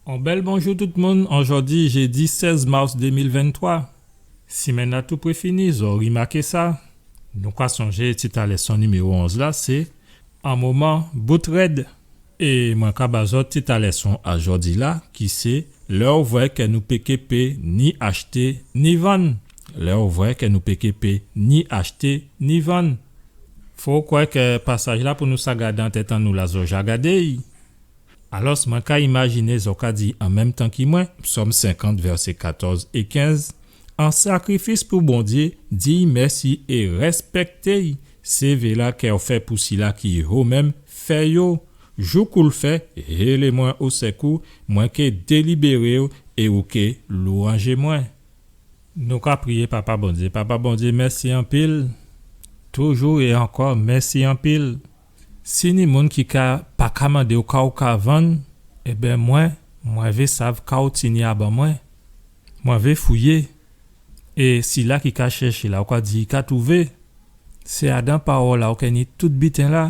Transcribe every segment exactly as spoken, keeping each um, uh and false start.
On bèl bonjou tout moun, an jòdi jédi sèz mas dé mil venntwa. Simenn-la tou pré fini, zò rimaké sa. Nou ka sonjé tit a lèson niméwo onz la, sé an moman bout rèd. É mwen ka ba zòt tit a lèson a jòdi la, ki sé lè ou vwè kè nou pé ké pé ni achté ni vann. Lè ou vwè kè nou pé ké pé ni achté ni vann. Fo kwè kè pasaj-la pou nou sa gadé an tèt an nou la zò ja gadé-y. Alòs, mwen ka imajiné zò ka di an menm tan ki mwen, Sòm senkant, vèsé katòz é kenz, an sakrifis pou Bondyé, di-y mèsi é rèspèkté-y, sé vé-la kè ou fè pou sila ki ho menm, fè yo. Jou kou-l fè, hélé mwen o sèkou, mwen ké délibéré-w é ou ké lwanjé mwen. Nou ka priyé, Papa Bondyé. Papa Bondyé, mèsi anpil. Toujou é ankò, mèsi anpil. Si ni moun ki ka, pa ka mandé-w ka ou ka vann, ében, mwen, mwen vé sav ka ou tini a ban mwen. Mwen vé fouyé. É sila ki ka chèché la, ou ka di i ka touvé. Sé adan pawòl-la ou ké ni tout biten-la.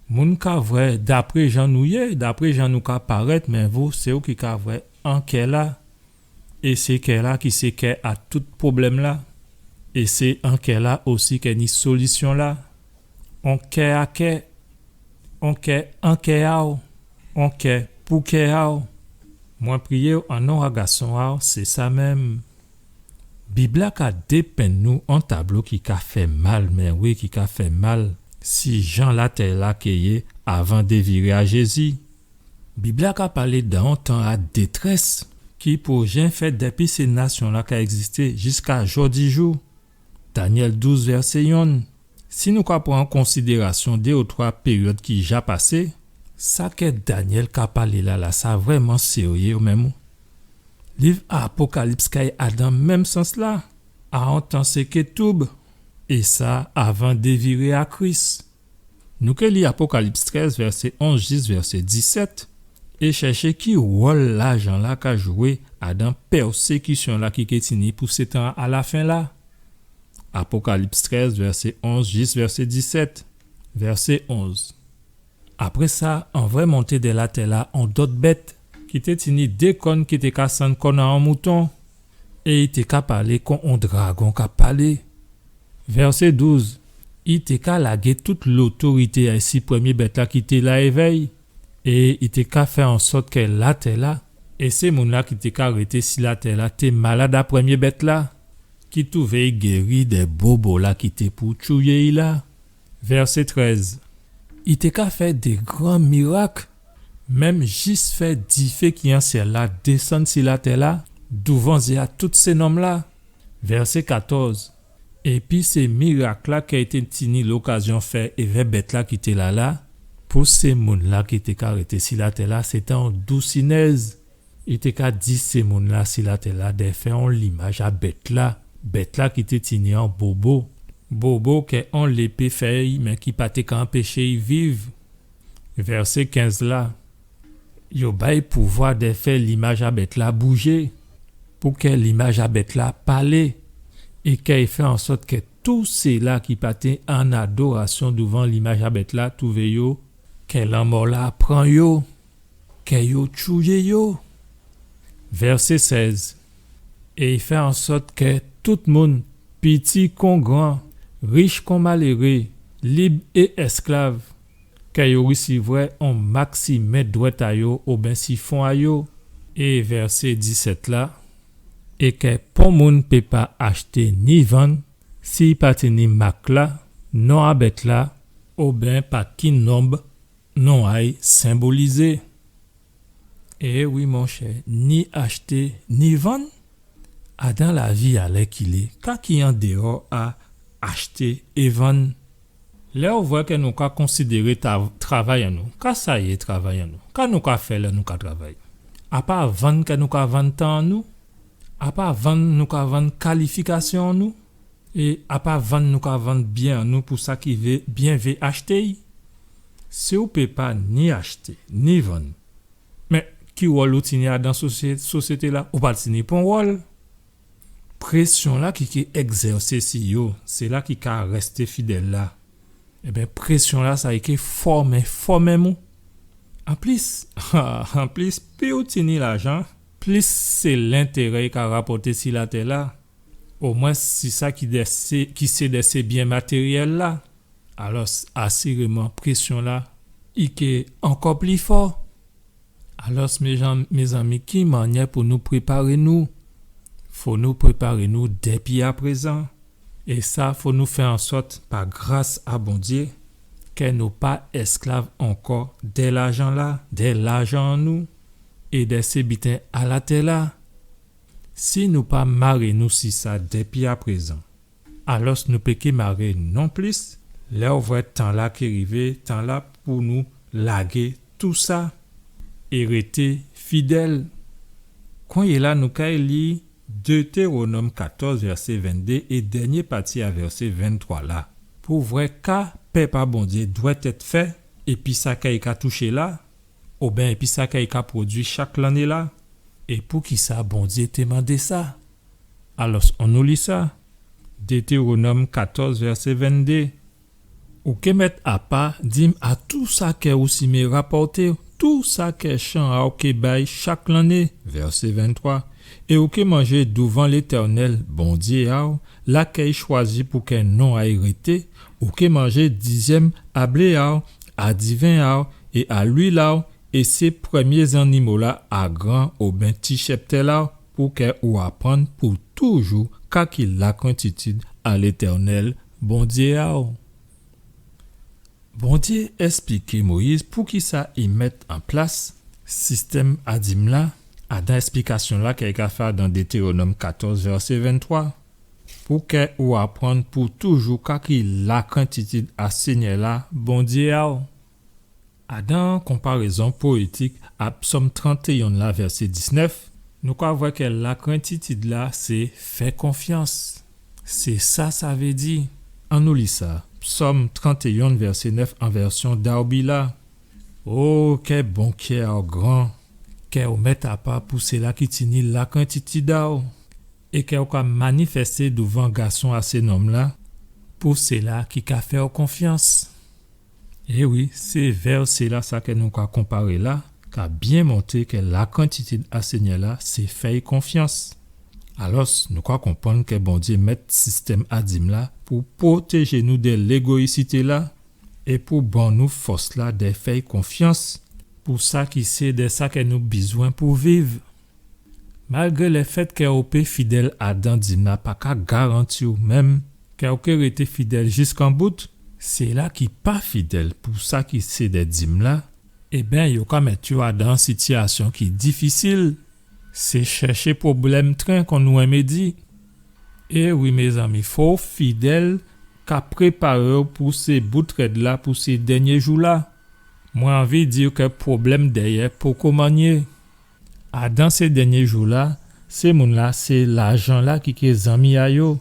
Moun ka vwè dapré jan nou yé, dapré jan nou ka parèt, mé vou, sé ou ki ka vwè an kè-la. É sé kè-la ki sé kè a tout pwoblèm-la. É sé an kè-la osi kè ni solisyon-la. On kè a kè, on kè an kè a-w, on kè pou kè a-w. Mwen priyé-w an non a Gason a-w, sé sa menm. Bib-la ka dépenn nou on tablo ki ka fè mal, mé wi, ki ka fè mal, si jan latè-la ké yé avan déviré a Jézi. Bib-la ka palé dan on tan a détrès ki pou jen fèt dépi sé nasyon-la ka ègzisté jiska jòdijou. Danyèl douz, vèsé yonn. Si nou ka pran an konsidérasyon dé ou twa péryòd ki ja pasé, sa kè Danyèl ka palé la, la, sa vrèman séryé menm. Liv Apokalips kay adan menm sans-la, a on tan sé ké toub, é sa avan déviré a Kris. Nou ké li Apokalips trèz, vèsé onz jis vèsé disèt, é chèché ki wòl lajan-la ka jwé adan pèsékisyon-la ki ké tini pou sé tan a lafen-la. Apokalips trèz, vèsé onz jis vèsé disèt. Vèsé onz. Apré sa, an vwè monté dè latè-la on dòt bèt, ki té tini dé kòn ki té ka sanm kòn a on mouton, é i té ka palé kon on dragon ka palé. Vèsé douz. I té ka lagé tout lotorité a-y si prèmyé bèt-la ki té la èvè-y, é i té ka fè an sòt kè latè-la, é sé moun-la ki té ka rété si latè-la té malad a prèmyé bèt-la, ki touvé-y géri dè bobo-la ki té pou tchouyé-y la. Vèsé trèz. I té ka fè dè gran mirak, menm jis fè difé ki an syèl-la désann si latè-la, douvan zyé a tout sé nonm-la. Vèsé katòz. Épi sé mirak-la kè i té tini lokazyon fè èvè bèt-la ki té la la, pou sé moun-la ki té ka rété si latè-la, sé té on dousinèz. I té ka di sé moun-la si latè-la dè fè on limaj a bèt-la, bèt-la ki té tini on bobo, bobo kè on lépé fè-y, mé ki pa té ka anpéché-y viv. Vèsé kenz la. Yo ba-y pouvwa dè fè limaj a bèt-la boujé, pou kè limaj a bèt-la palé, é kè i fè an sòt kè tou sila ki pa té an adorasyon douvan limaj a bèt-la touvé yo, kè lanmò-la pran yo, kè yo tchouyé yo. Vèsé sèz. É i fè an sòt kè tout moun, piti kon gran, rich kon maléré, lib é èsklav, kè yo risivwè on mak si men dwèt a yo oben si fon a yo. É vèsé disèt la, é kè pon moun pé pa achté ni vann si i pa tini mak-la, non a bèt-la, oben pa ki nonb non a-y senbolizé. É wi, monchè, ni achté, ni vann. Adan lavi alèkilé, ka ki andéwò a achté é vann? Lè ou vwè kè nou ka konsidéré ta-, travay an nou, ka sa yé travay an nou? Ka nou ka fè lè nou ka travay? Apa vann kè nou ka vann tan an nou? Apa vann nou ka vann kalifikasyon an nou? É apa vann nou ka vann byen an nou pou sa ki vé, byen vé achté-y? Si ou pé pa ni achté, ni vann, mé ki wòl ou tini adan sosyé-, sosyété-la? Ou pa tini pon wòl. Présyon-la ki ké ègzèsé si yo, sila ki ka rèsté fidèl la, ében, présyon-lasa i ké fò menm, fò menm ou. Anplis, anplis, pli ou tini lajan, plis sé lentéré i ka rapòté si latè-la. Omwen si sa ki dè sé, ki sé dè sé byen matéryèl-la. Alòs, asiréman, présyon-la, i ké ankò pli fò. Alòs, mézan-, mézanmi, ki mannyè pou nou préparé nou? Fò nou préparé nou dépi aprézan. É sa, fò nou fè an sòt, pa gras a Bondyé, kè nou pa èsklav ankò dè lajan-la, dè lajan an nou, é dè sé biten a latè-la. Si nou pa maré nou si sa dépi aprézan, alòs nou pé ké maré nonplis, lè ou vwè tan-la ké rivé, tan-la pou nou lagé tousa é rété fidèl. Konyéla nou kay li Détéwonòm katòz, vèsé venndé é dènyé pati a vèsé venntwa la, pou vwè ka pèp a Bondyé dwèt èt fè, épi sa kè i ka touché la, oben épi sa kè i ka pwodui chak lanné la, é poukisa Bondyé té mandé sa. Alòs, annou li sa. Détéwonòm katòz, vèsé venndé. Ou ké mèt apa dim a tou sa kè ou simé rapòté, tou sa kè chan a'w ké bay chak lanné, vèsé venntwa. É ou ké manjé douvan Létènèl, Bondyé a'w, la kè i chwazi pou kè non a'y rété, ou ké manjé dizyèm a blé a'w, a diven a'w, é a luil a'w, é sé prèmyé zannimo la a gran oben ti chèptèl a'w, pou kè ou aprann pou toujou ka ki lakrentitid a Létènèl, Bondyé a'w. Bondyé èspliké Moyiz poukisa i mèt an plas sistèm a dim la, adan èsplikasyon la kè i ka fè adan Détéwonòm katòz, vèsé venntwa, pou kè ou aprann pou toujou ka ki lakrentitid a Sényè la, Bondyé a'w. Adan konparézon powétik a Psòm trantéyen la, vèsé diznèf, nou ka vwè kè lakrentitid la sé fè konfyans. Sé sa sa vé di. Annou li sa. Psòm trantéyen, vèsé nèf, an vèsyon Darby la. O, kè bon kè a'w gran, kè ou mèt apa pou sila ki tini lakrentitid a'w, é kè ou ka manifèsté douvan gason a sé nonm la, pou sila ki ka fè'w konfyans. É wi, sé vèsé la sa kè nou ka konparé la, ka byen montré kè lakrentitid a Sényè la sé fè'y konfyans. Alòs, nou ka konprann kè Bondyé mèt sistèm a dim la pou pwotéjé nou dè légoyisité la é pou ban nou fòs la dè fè'y konfyans pou sa ki sé dè sa kè nou bizwen pou viv. Malgré lèfèt kè ou pé fidèl adan dim la pa ka garanti'w menm kè ou ké rété fidèl jiskanbout, sila ki pa fidèl pou sa ki sé dè dim la, ében, yo ka mèt yo adan sitiyasyon ki difisil. Sé chèché pwoblèm tren, kon nou enmé di. É wi, mézanmi, fò'w fidèl ka préparé'w pou sé bout rèd la, pou sé dènyé jou la. Mwen anvi di'w kè pwoblèm dèyè poko mannyé. Adan sé dènyé jou la, sé moun la, sé lajan la ki ké zanmi a yo.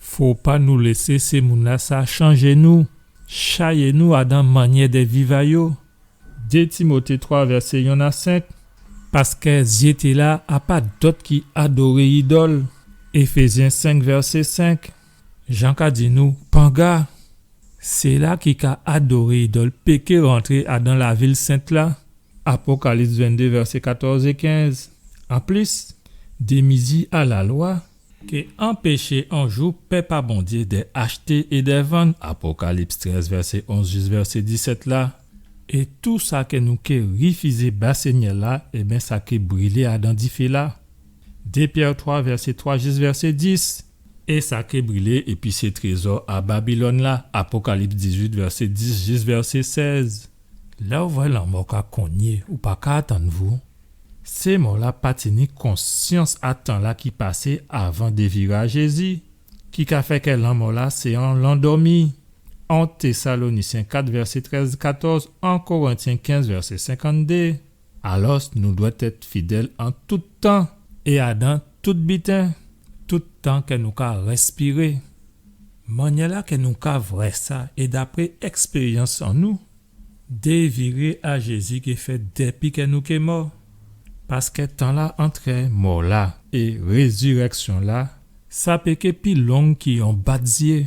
Fò pa nou lésé sé moun la sa chanjé nou, chayé nou adan mannyè dè viv a yo. Dé Timoté twa, vèsé yonn a senk. Paskè zyété la a pa dòt ki adoré idòl. Éfézyen senk, vèsé senk. Jan ka di nou, panga. Sila ki ka adoré idòl pé ké rantré adan lavil sent la. Apokalips venndé, vèsé katòz é kenz. Anplis, dé mizi a lalwa ké anpéché an jou pèp a Bondyé dè achté é dè vann, Apokalips trèz, vèsé onz jis vèsé disèt la. É tou sa kè nou ké rifizé ba Sényè la, ében, sa ké brilé adan difé la. Dé Pyè twa, vèsé twa jis vèsé dis. É sa ké brilé épi sé trézò a Babilòn la, Apokalips dizuit, vèsé dis jis vèsé sèz. Lè ou vwè lanmò ka konyé, ou pa ka atann vou. Sé mò la pa tini konsyans a tan la ki pasé avan déviré a Jézi, ki ka fè kè lanmò la sé on landòmi. En Tésalonisyen kat, vèsé trèz, katòz, En Korentyen kenz, vèsé senkanndé. Alòs, nou dwèt èt fidèl an tout tan é adan tout biten, tout tan kè nou ka rèspiré. Mannyè la kè nou ka vwè sa, é dapré èkspéryans an nou, déviré a Jézi ké fèt dépi kè nou ké mò. Paskè tan la antrè mò la é rézirèksyon la, sa pé ké pi long ki on bat zyé.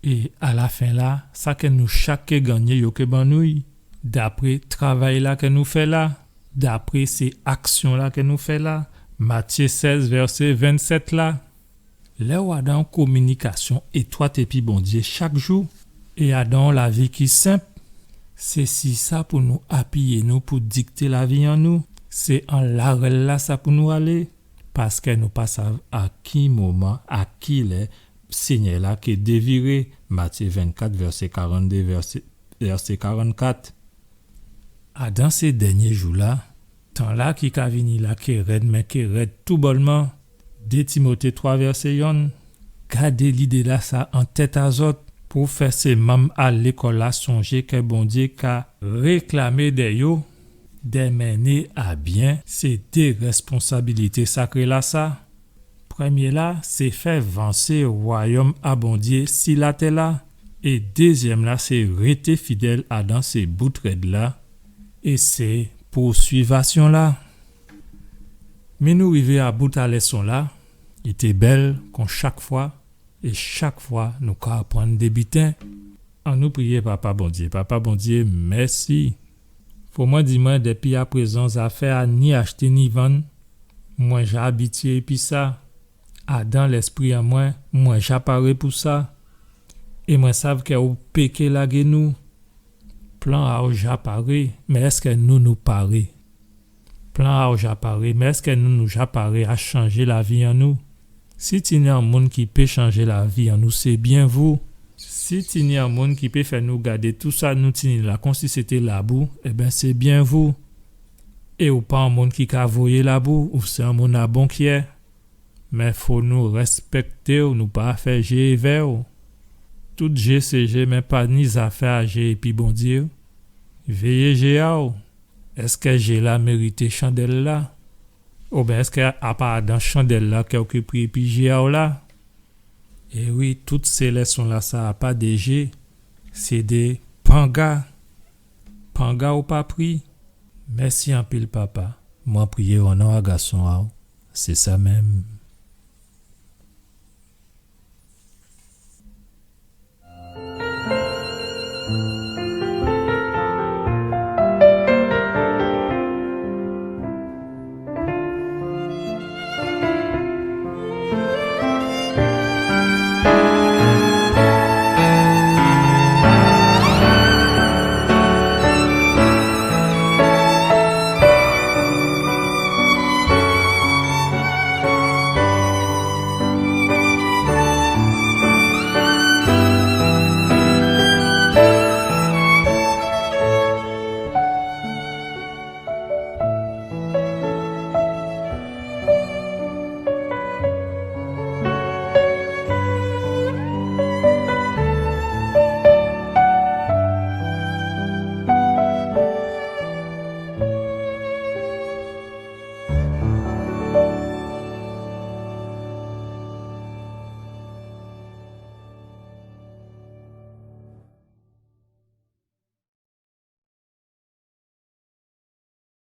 É alafen la, sa kè nou chak ké gannyé yo ké ban nou'y. dapré travay-la kè nou fè la, dapré sé aksyon-la kè nou fè la, Matyé sèz, vèsé vennsèt la. Lè ou adan on kominikasyon étwat épi Bondyé chak jou, é adan on lavi ki senp, sé si sa pou nou apiyé nou pou dikté lavi an nou, sé an larèl-la sa pou nou alé, paskè nou pa sav a ki moman, a ki lè Sényè-la ké déviré, Matyé vennkat, vèsé karanndé, vèsé, vèsé karannkat. Adan sé dènyé jou-la, tan-la ki ka vini la ké rèd, mé ké rèd toubònman. Dé Timoté twa vèsé yonn. Gadé lidé-la sa an tèt a zòt pou fè sé manm a lékòl-la sonjé kè Bondyé ka réklamé dè yo dè mené a byen sé dé rèsponsabilité sakré-la sa. Prèmyé-la, sé fè vansé wayòm a Bondyé si latè-la, é dézyèm-la, sé rété fidèl adan sé bout rèd-la, é sé pousuivasyon-la. Mi nou rivé a bout a lèson-la, i té bèl kon chak fwa, é chak fwa nou ka aprann dé biten. Annou priyé Papa Bondyé. Papa Bondyé, mèsi. Fò mwen di mwen, dépi aprézan, zafè a ni achté ni vann, mwen ja abityé épi sa. Adan lèspri an mwen, mwen ja paré pou sa. É mwen sav kè ou péké lagé nou. Plan a'w ja paré, mé èskè nou, nou paré? Plan a'w ja paré, mé èskè nou, nou ja paré a chanjé lavi an nou? Si tini on moun ki pé chanjé lavi an nou, sé byen vou. Si tini on moun ki pé fè nou gadé tousa nou tini la konsi sété labou, ében, sé byen vou. É ou pa on moun ki ka voyé labou, ou sé on moun a bon kyè. Mé fò nou rèspèkté'w, nou pa fè jé èvè'w. Tout jé sé jé, mé pa ni zafè a jé épi Bondyé. Véyé jé a'w. Èskè jé-la mérité chandèl-la? Oben èskè a pa adan chandèl-la kè ou ké pri épi jé a'w la? É wi, tout sé lèson-la sa a pa dé jé, sé dé panga. Panga ou pa pri. Mèsi anpil, Papa. Mwen priyé o non a Gason a'w. Sé sa menm.